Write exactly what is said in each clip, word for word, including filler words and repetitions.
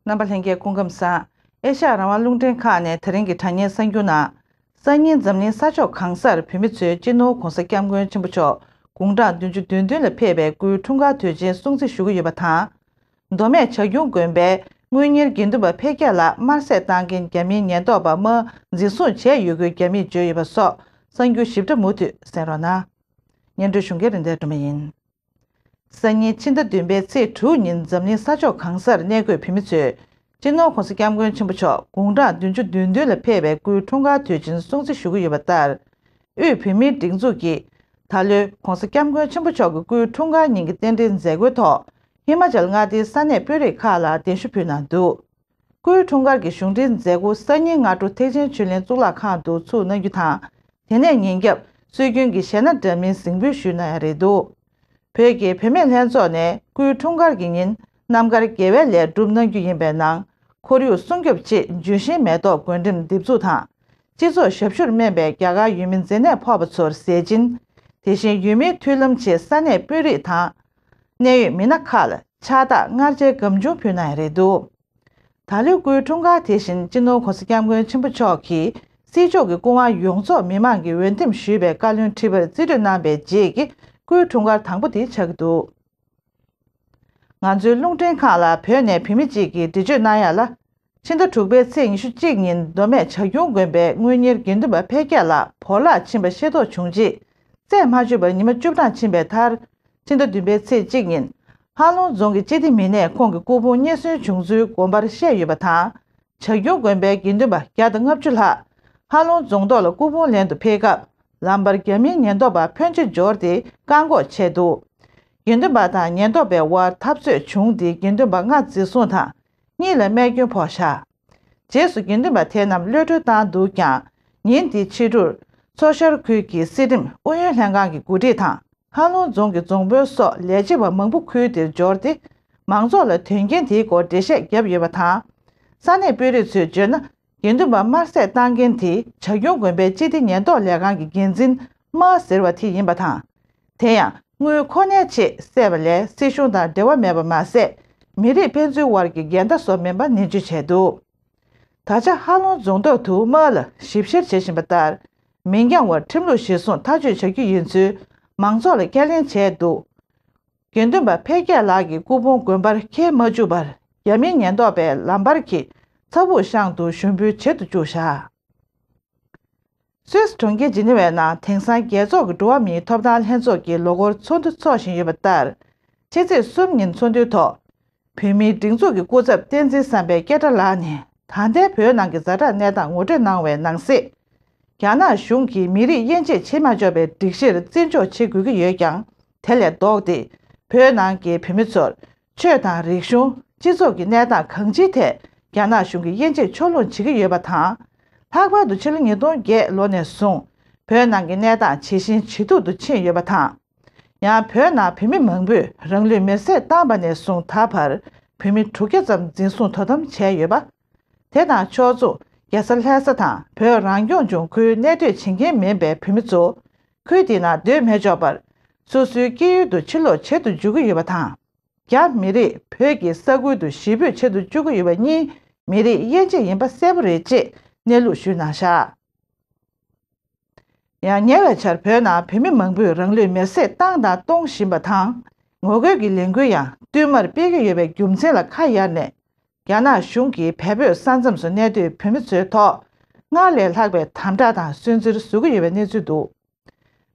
རྣམ་པ་ལྷན་རྒྱས་སྐུ་ཁམས་བཟང་། ཨེ་ཤ་ཡ་རང་དབང་རླུང་འཕྲིན་ཁང་ནས་དེ་རིང་གི་དྲ་བརྙན་གསར་འགྱུར་ནང་། སང་ཉིན་འཛམ་གླིང་ས་ཕྱོགས་གང་སར་བོད་མི་ཚོས་སྤྱི་ནོར་༧གོང་ས་༧སྐྱབས་མགོན་ཆེན་པོ་མཆོག་དགུང་གྲངས་བདུན་ཅུ་དོན་བདུན་ལ་ཕེབས་པའི་སྐུའི་འཁྲུངས་སྐར་དུས་ཆེན་སྲུང་བརྩི་ཞུ་གི་ཡོད་པ་དང་། མདོ་སྨད་བྱ་ཁྱུང་དགོན་པའི་དངུལ་གཉེར་དགེ་འདུན་པ་ཕལ་སྐྱེས་ལགས་དམར་ཟས་བཏང་མཁན་རྒྱ་མིའི་ཉེན་རྟོག་པ་དམག་འཛིན་བཟུང་བྱས་ཡོད་སྐོར་རྒྱ་མིས་བརྗོད་ཡོད་པ་སོགས་གསར་འགྱུར་ཞིབ་ཕྲ་མུ་མཐུད་གསན་རོགས་གནང་། སྙན་སྒྲོན་ཞུ་མཁན་རིན་ལྡན་སྒྲོལ་མ་ཡིན། སང་ཉིན་ཕྱི་ཟླ་བདུན་པའི་ཚེས་དྲུག་ཉིན་འཛམ་གླིང་ས་ཕྱོགས་གང་སར་གནས་འཁོད་བོད་མི་ཚོས་སྤྱི་ནོར་༧གོང་ས་༧སྐྱབས་མགོན་ཆེན་པོ་མཆོག་དགུང་གྲངས་བདུན་ཅུ་དོན་བདུན་ལ་ཕེབས་པའི་སྐུའི་འཁྲུངས་སྐར་དུས་ཆེན་སྲུང་བརྩི་ཞུ་གི་ཡོད་པ་ལྟར། དབུས་བོད་མིའི་སྒྲིག་འཛུགས་ཀྱིས་ད་ལོའི་༧གོང་ས་༧སྐྱབས་མགོན་ཆེན་པོ་མཆོག་གི་སྐུའི་འཁྲུངས་སྐར་ཉིན་གྱི་རྟེན་འབྲེལ་མཛད་སྒོའི་ཐོག་ཧི་མ་ཅལ་མངའ་སྡེའི་ས་གནས་དཔོན་རིགས་ཁག་ལ་གདན་ཞུ་ཕུལ་གནང་འདུག་སྐུའི་འཁྲུངས་སྐར་གྱི་གཞུང་འབྲེལ་མཛད་སྒོ་སང་ཉིན་སྔ་དྲོ་ཐེག་ཆེན་ཆོས་གླིང་གཙུག་ལག་ཁང་དུ་ཚུགས་གནང་རྒྱུ་དང་། དེ་ནས་ཉིན་རྒྱབ་སྲོལ་རྒྱུན་གྱི་གཞས་སྣ་འདྲ་མིན་གཟིགས་འབུལ་ཞུས་གནང་ཡ་རེད་འདུག་བོད་ཀྱི་བུད་མེད་ལྷན་ཚོགས་ནས་སྐུའི་འཁྲུངས་སྐར་གྱི་ཉིན་རྣམ་དཀར་དགེ་བའི་ལས་སྒྲུབ་གནང་རྒྱུ་ཡིན་པའི་ནང་། ཁོར་ཡུག་སྲུང་སྐྱོབ་ཆེད་ལྗོན་ཤིང་མེ་ཏོག་བགོ་འགྲེམས་འདེབས་འཛུགས་དང་། སྤྱི་ཚོགས་ཞབས་ཞུར་སྨན་པའི་རྒྱ་གར་ཡུལ་མི་མཛེ་ནད་ཕོག་པ་ཚོར་ཟས་སྦྱིན། དེ་བཞིན་ཡུལ་མིའི་མཐུན་ལམ་ཆེད་ས་གནས་དཔོན་རིགས་དང་། གནད་ཡོད་མི་སྣ་ཁག་ལ་ཕྱག་རྟགས་མངར་ཆའི་སྒམ་ཆུང་ཕུལ་གནང་ཡ་རེད་འདུག་ད་ལོའི་སྐུའི་འཁྲུངས་སྐར་དེ་བཞིན་སྤྱི་ནོར་༧གོང་ས་༧སྐྱབས་མགོན་ཆེན་པོ་མཆོག་གིས་སྲིད་ཕྱོགས་ཀྱི་སྐུ་དབང་ཡོངས་རྫོགས་མི་མང་གིས་འོས་འདེམས་ཞུས་པའི་བཀའ་བློན་ཁྲི་པར་རྩིས་སྤྲོད་གནང་པའི་རྗེས་ཀྱི་སྐུའི་འཁྲུངས་སྐར་དང་པོ་དེ་ཆགས་ཀྱི་འདུག་ང་ཚོའི་རླུང་འཕྲིན་ཁང་ལ་བོད་ནས་བུད་མེད་ཅིག་གིས་འགྲེལ་བརྗོད་གནང་ཡ་ལ། ཕྱི་ཟླ་དྲུག་པའི་ཚེས་ཉི་ཤུ་གཅིག་ཉིན་མདོ་སྨད་བྱ་ཁྱུང་དགོན་པའི་དངུལ་གཉེར་དགེ་འདུན་པ་ཕལ་སྐྱེས་ལགས་བོར་བརླག་ཕྱིན་པ་ཤེས་རྟོགས་བྱུང་རྗེས། རྩད་མ་ཆོད་པར་ཉི་མ་བཅུ་གྲངས་ཕྱིན་པའི་མཐར། ཕྱི་ཟླ་བདུན་པའི་ཚེས་གཅིག་ཉིན། ལྷ་ལུང་རྫོང་གི་སྤྱི་བདེ་མི་སྣས་ཁོང་གི་སྐུ་ཕུང་རྙེད་སོན་བྱུང་ཚུལ་དགོན་པར་བཤད་ཡོད་པ་དང་། བྱ་ཁྱུང་དགོན་པའི་དགེ་འདུན་པ་བརྒྱ་དང་ལྔ་བཅུ་ལྷག་ལྷ་ལུང་རྫོང་ཐོག་ལ་སྐུ་ཕུང་ལེན་དུ་ཕེབས་སྐབས། ལམ་བར་རྒྱ་མིའི་ཉེན་རྟོག་པ་ཕོན་ཆེ་འབྱོར་ཏེ་བཀག་འགོག་བྱས་འདུག་དགེ་འདུན་པ་དང་ཉེན་རྟོག་པའི་དབར་འཐབ་རྩོད་བྱུང་སྟེ་དགེ་འདུན་པ་ལྔ་འཛིན་བཟུང་དང་། གཉིས་ལ་རྨས་སྐྱོན་ཕོག་བཞག་རྗེས་སུ་དགེ་འདུན་པ་དེ་རྣམས་གློད་བཀྲོལ་བཏང་འདུག་ཀྱང་། ཉིན་དེའི་ཕྱི་དྲོར། མཚོ་ཤར་ཁུལ་གྱི་སྲིད་ཁྲིམས་ཨུ་ཡོན་ལྷན་ཁང་གི་འགོ་ཁྲིད་དང་། ལྷ་ལུང་རྫོང་གི་རྫོང་དཔོན་སོགས་ལས་བྱེད་པ་མང་པོ་ཁུལ་དེར་འབྱོར་ཏེ། མང་ཚོགས་ལ་དོན་རྐྱེན་དེའི་སྐོར་འགྲེལ་བཤད་བརྒྱབ་ཡོད་པ་དང་། ས་གནས་དཔོན་རིགས་ཚོས་བརྗོད་ན། དགེ་འདུན་པ་དམར་ཟས་བཏང་མཁན་དེ་བྱ་ཁྱུང་དགོན་པའི་སྤྱི་བདེ་ཉེན་རྟོག་ལས་ཁང་གི་འགན་འཛིན་དམག་ཟེར་བ་དེ་ཡིན་པ་དང་། དེ་ཡང་དངུལ་ཁོ་ནའི་ཆེད་བསད་པ་ལས་སྲིད་གཞུང་དང་འབྲེལ་བ་མེད་པ་མ་ཟད། མི་རིགས་ཕན་ཚུན་དབར་གྱི་འགལ་ཟླ་བཟོ་མིན་པ་ནན་བརྗོད་བྱས་འདུག་ད་ཆ་ཧ་ལུང་རྫོང་ཐོག་ཏུ་དམག་ལ་ཞིབ་བཤེར་བྱེད་བཞིན་པ་ལྟར། མི་འགྱངས་བར་ཁྲིམས་ལུགས་གཞིར་བཟུང་ཐག་གཅོད་བྱ་རྒྱུ་ཡིན་ཚུལ་མང་ཚོགས་ལ་ཁས་ལེན་བྱས་འདུག་དགེ་འདུན་པ་ཕལ་སྐྱེས་ལགས་ཀྱི་སྐུ་ཕུང་དགོན་པར་འཁྱེར་མ་བཅུག་པར་རྒྱ་མིའི་ཉེན་རྟོག་པས་ལམ་བར་གྱི་ཚ་ཕུག་ཤང་དུ་ཞུགས་འབུལ་བྱེད་དུ་བཅུག་བཞག་སུད་སི་གྲོང་ཁྱེར་ཇི་ནི་ཝའི་ནང་དེང་སང་རྒྱལ་ཚོགས་ཀྱི་འགྲོ་བ་མིའི་ཐོབ་ཐང་ལྷན་ཚོགས་ཀྱི་ལོ་འཁོར་ཚོགས་འདུ་འཚོགས་བཞིན་ཡོད་པ་ལྟར། ཕྱི་ཚེས་གསུམ་ཉིན་ཚོགས་འདུའི་ཐོག་བོད་མིའི་སྒྲིག་འཛུགས་ཀྱི་སྐུ་ཚབ་བསྟན་འཛིན་བསམ་འཕེལ་སྐད་གྲགས་ལགས་ནས་ད་ལྟའི་བོད་ནང་གི་ཛ་དྲག་གནས་སྟངས་ངོ་སྤྲོད་གནང་བའི་ནང་གསེས། རྒྱ་ནག་གཞུང་གིས་མི་རིགས་དབྱེ་འབྱེད་བྱེད་མ་ཆོག་པའི་སྒྲིག་གཞིར་བརྩི་འཇོག་བྱེད་དགོས་ཀྱི་ཡོད་ཀྱང་། དེ་ལས་ལྡོག་སྟེ། བོད་ནང་གི་བོད་མི་ཚོར་ཆོས་དང་རིག་གཞུང་། སྤྱི་ཚོགས་ཀྱི་གནས་སྟངས་གང་ཅིའི་ཐད་རྒྱ་ནག་གཞུང་གིས་དབྱེ་འབྱེད་ཕྱོགས་ལྷུང་བྱེད་ཀྱི་ཡོད་པ་དང་། ལྷག་པར་དུ་ཕྱི་ལོ་ཉིས་སྟོང་བརྒྱད་ལོ་ནས་བཟུང་བོད་ནང་གི་གནས་སྟངས་ཇེ་ཞན་ཇེ་སྡུག་ཏུ་ཕྱིན་ཡོད་པ་དང་། ཡང་བོད་ནང་བོད་མི་མང་པོས་རང་ལུས་མེར་སྲེག་བཏང་བ་ནས་བཟུང་ད་བར་བོད་མི་དྲུག་བརྒྱ་ཙམ་འཛིན་བཟུང་དོ་དམ་བྱས་ཡོད་པ། དེ་དང་ཕྱོགས་མཚུངས་རྒྱལ་ས་ལྷ་ས་དང་བོད་རང་སྐྱོང་ལྗོངས་ཁུལ་གནས་སྡོད་བྱེད་མཁན་མིན་པའི་བོད་མི་ཚོ། ཁུལ་དེ་ནང་སྡོད་མི་ཆོག་པར། སོ་སོའི་སྐྱེས་ཡུལ་དུ་ཕྱིར་ལོག་བྱེད་དུ་འཇུག་གི་ཡོད་པ་དང་། རྒྱ་མི་རིགས་བོད་ཀྱི་ས་ཁུལ་དུ་གཞིས་སྤོས་བྱེད་དུ་བཅུག་གི་ཡོད་པ་གཉིས་མི་རིགས་དབྱེ་འབྱེད་ཡིན་པ་གསལ་པོ་རེད་ཅེས་གནས་ལུགས་ཞུས་གནང་བཞག་ཡང་ཉེ་བའི་ཆར་བོད་ནང་བོད་མི་མང་པོས་རང་ལུས་མེར་སྲེག་བཏང་དང་གཏོང་བཞིན་པ་དང་། ངོ་རྒོལ་གྱི་ལས་འགུལ་ཡང་བསྟུད་མར་སྤེལ་གྱི་ཡོད་པའི་རྒྱུ་མཚན་ལ་ཁ་གཡར་ནས། རྒྱ་ནག་གཞུང་གིས་བལ་བོད་ས་མཚམས་སུ་གནས་སྡོད་བོད་མི་ཚོའི་ཐོག་སྔར་ལས་ལྷག་པའི་དམ་དྲག་དང་སུན་གཙེར་བཟོ་གི་ཡོད་པའི་གནས་ཚུལ་འདུག་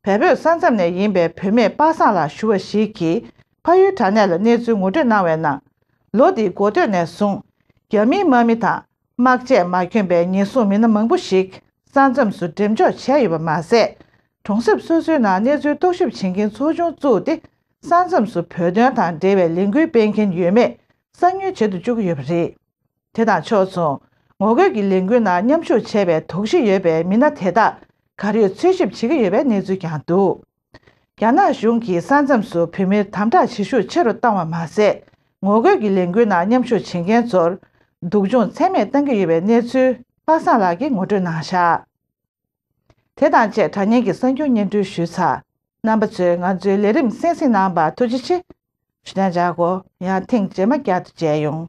བལ་བོད་ས་མཚམས་ནས་ཡིན་པའི་བུད་མེད་པ་སངས་ལགས་ཞུ་བ་ཞིག་གིས་ཕ་ཡུལ་དྲ་གནས་ལ་གནས་ཚུལ་ངོ་སྤྲོད་གནང་བའི་ནང་། ལོ་འདིའི་འགོ་སྟོད་ནས་བཟུང་རྒྱ་མིའི་དམག་མི་དང་དམག་ཆས་མ་གྱོན་པའི་ཉེན་སྲུང་མི་སྣ་མང་པོ་ཞིག་ས་མཚམས་སུ་འགྲེམས་འཇོག་བྱས་ཡོད་པ་མ་ཟད། གྲོང་གསེབ་སོ་སོའི་ནང་གནས་ཚུལ་རྟོག་ཞིབ་བྱེད་མཁན་ཚོགས་ཆུང་བཙུགས་ཏེ། ས་མཚམས་སུ་བོད་དོན་དང་འབྲེལ་བའི་ལས་འགུལ་སྤེལ་མཁན་ཡོད་མེད་གསང་ཉུལ་བྱེད་དུ་བཅུག་གི་ཡོད་པ་རེད། དེ་དང་ཕྱོགས་མཚུངས། ངོ་རྒོལ་གྱི་ལས་འགུལ་ནང་མཉམ་ཞུགས་བྱས་པའི་དོགས་གཞི་ཡོད་པའི་མི་སྣ་དེ་དག་ག་རེ་འཚོལ་ཞིབ་བྱེད་ཀྱི་ཡོད་པའི་གནས་ཚུལ་ཀྱང་འདུག་རྒྱ་ནག་གཞུང་གིས་ས་མཚམས་སུ་བོད་མིར་དམ་དྲག་བྱེད་ཤུགས་ཆེ་རུ་བཏང་བ་མ་ཟད། ངོ་རྒོལ་གྱི་ལས་འགུལ་ནང་མཉམ་ཞུགས་བྱེད་མཁན་ཚོར་སྡུག་སྦྱོང་ཚད་མེད་བཏང་གི་ཡོད་པའི་གནས་ཚུལ་པ་སངས་ལགས་ཀྱིས་ངོ་སྤྲོད་གནང་བཞག་དེ་དང་བཅས་དྲ་བརྙན་གྱི་གསར་འགྱུར་སྙན་སྒྲོན་ཞུས་ཚར། རྣམ་པ་ཚོས་ང་ཚོའི་ལས་རིམ་གསན་གཟིགས་གནང་བར་ཐུགས་རྗེ་ཆེ། ཞུ་ནས་བྱ་སྒོ་ཡང་ཐེངས་རྗེས་མ་བསྐྱར་དུ་མཇལ་ཡོང་།